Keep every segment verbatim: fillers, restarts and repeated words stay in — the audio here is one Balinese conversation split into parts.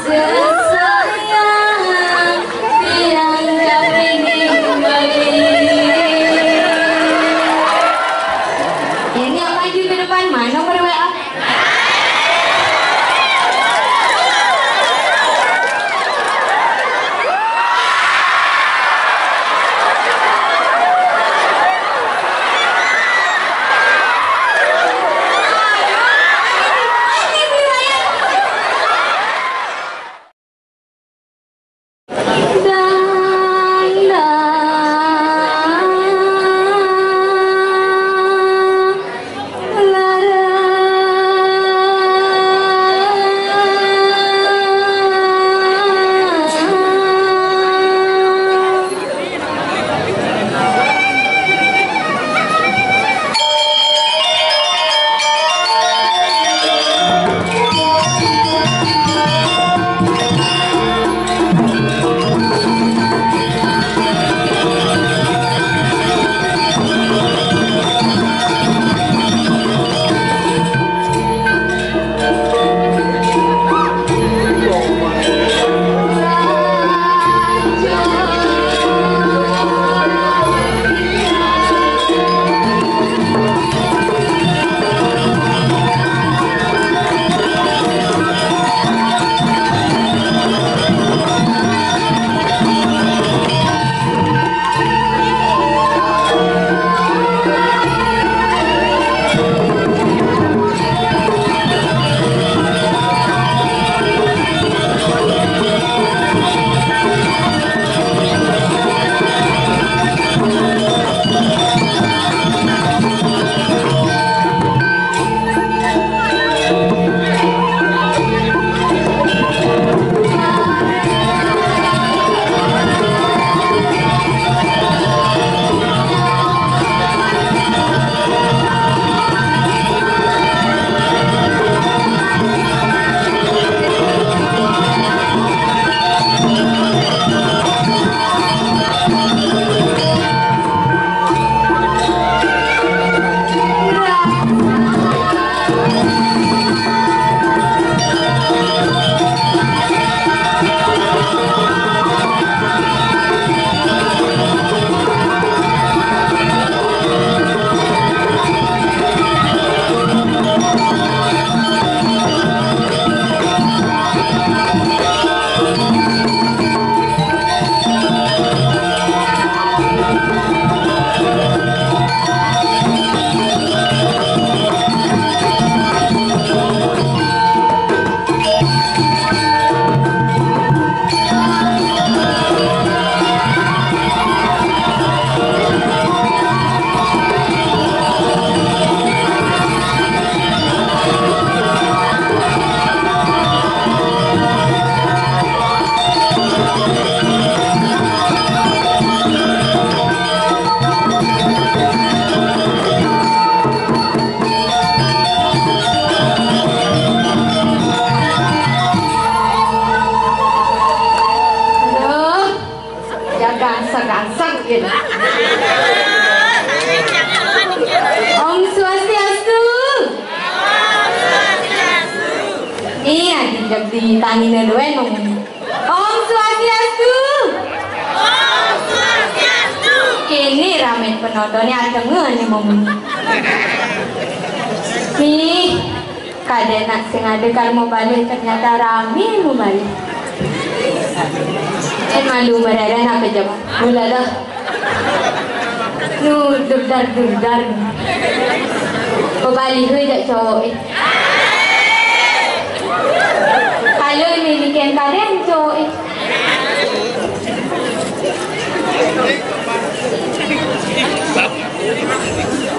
Sesayang tiang kapingin bagi. Ini yang maju ke depan, mana nomor W A? Aduh, ya gasak-gasak gitu. Om Swastiastu. Iya, dijak di tangi duluan ngomong. Om Swastiastu. Om Swastiastu. Kini rame penontonnya, ada ngene ngomong. Nih, kada nak sengaja kalau mau balik, ternyata rame mau balik. Eh, malu merada nak kejam. Mula dah. Nu durdar-durdar. Pebaliho jak cowok eh. Kalau ini bikin kalian cowok eh.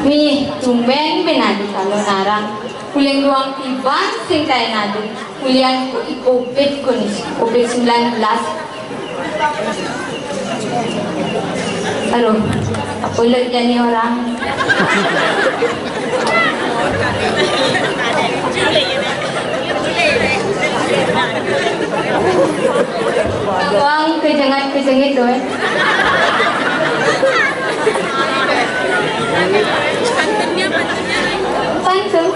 Nih, tumben ben ada kalau narang. Uling ruang tiban sing kain adu. Ulian ku ikobit ku ni, covid sembilan belas. Aduh, apa lagi jadi orang. Uang kejengat-kejengit tu eh. Pantun.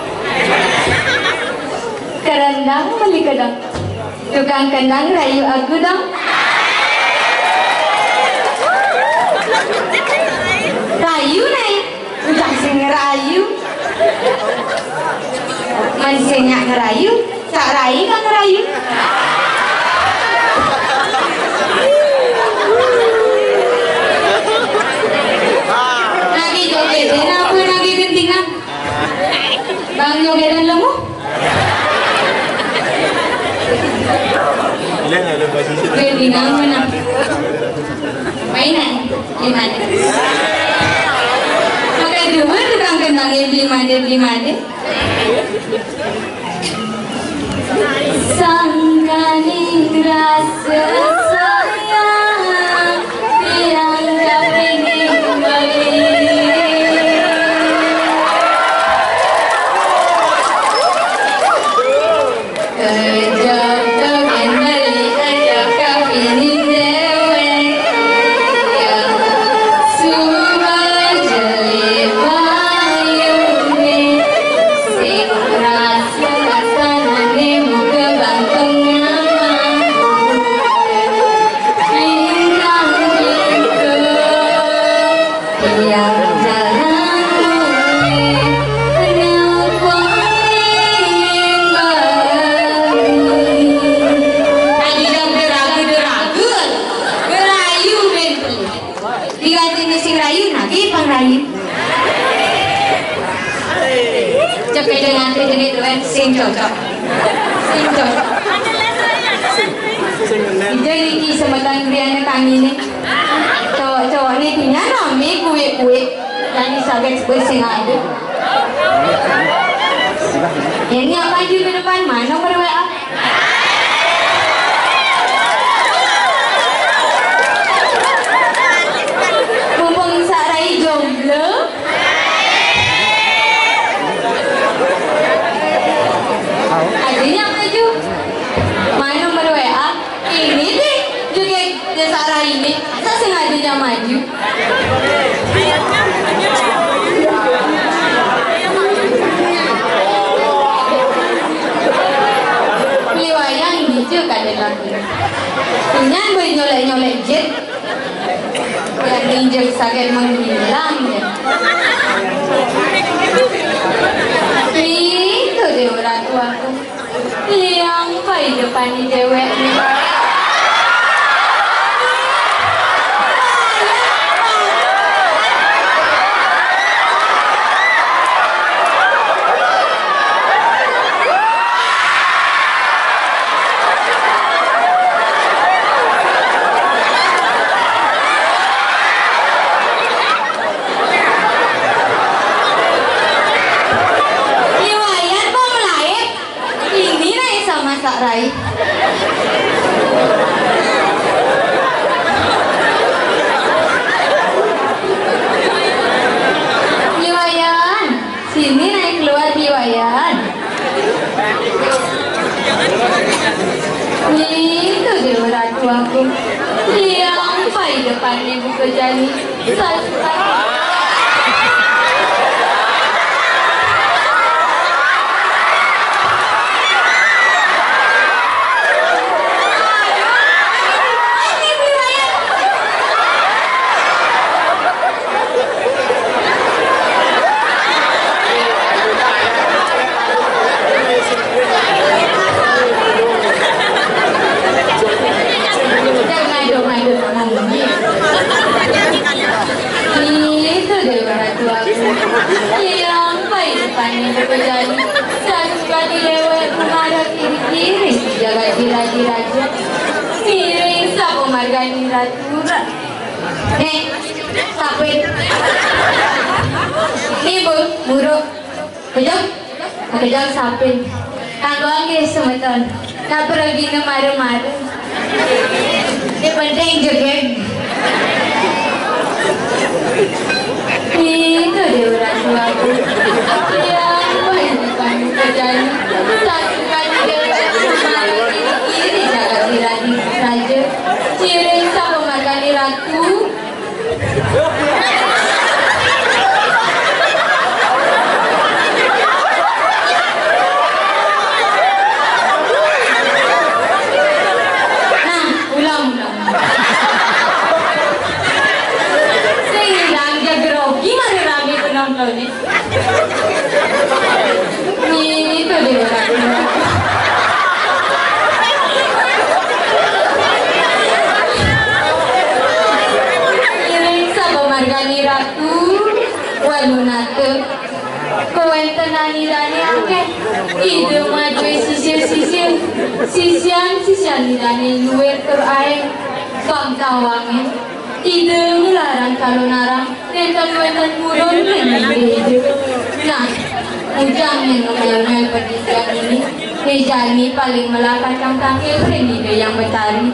Kerendang beli kedang. Tukang kendang rayu aku dong. Rayu, Nay. Udah sing rayu. Manusia nyak ngerayu, tak rai kan ngerayu. Lagi joget, kenapa lagi gentingan? Bang jogetan lemu? Gentingan mana? Mainan, gimana? Pakai dua tukang kendang, beli made, beli made. Sangkaning rasa sayang, tiang kapining beli. Kejap tau beli, kejap kapining dewek. Suba jeli payune, sing rasa Sanané muka bangkeng nyaman. Lintang pintu, tiang jalan mulih, nelponin bani. Tadi dah beragu-deragu, berayu main. Diganti sing rayu, nah, ki pang rayu. Cek aja nanti jenis duet sing cocok. Sing cocok. Jadi ini semeton Briana kami nih. Cowok-cowok nih punya nami kue-kue. Yang saget sebut sing ada. Ini apa aja ke depan? Mana nomor W A? Mumpung sak rai jomblo. Adanya maju. Mana nomor W A? Ini deh, juga desa rai ini. Masa sengaja maju? Liwayan gitu kan lagi. Inyan boleh nyolek-nyolek jet. Yang injek sakit menghilang ya. Itu deh orang tuaku. Liang pai depan ni dewek ni. Liwayan kok melahit? Ini naik sama Sak Rai. Liwayan, sini naik keluar Liwayan. Itu dia orang tuaku. Liang pai depan ibu kejani. Itu deh orang tuaku. Iya, sampai depannya berpejalan. Sasuka dilewat rumah ada kiri-kiri. Jaga diraja-raja. Miring sapu margani ratu. Nih, sapin. Nih, Bu, buruk. Kejang, kejang sapin. Kanggo nggih semeton. Nak pergi ne mare-mare. Ini penting jegeg. Itu dia orang tuaku. Ya, apa ini kamu kerjanya? Satu kali dia kemarin ini kiri jaga diraja. Ciring sama margani ratu. Ida majué sisia-sisia, sisian-sisian Idané luir tur aéng. Bangsawané Ida nglarang calonarang nénten wénten purun ring Ida. Nah, ujang yén ngomel-ngomel padidian ini, né jani paling melah kacang tangkil ring Ida Hyang Betari.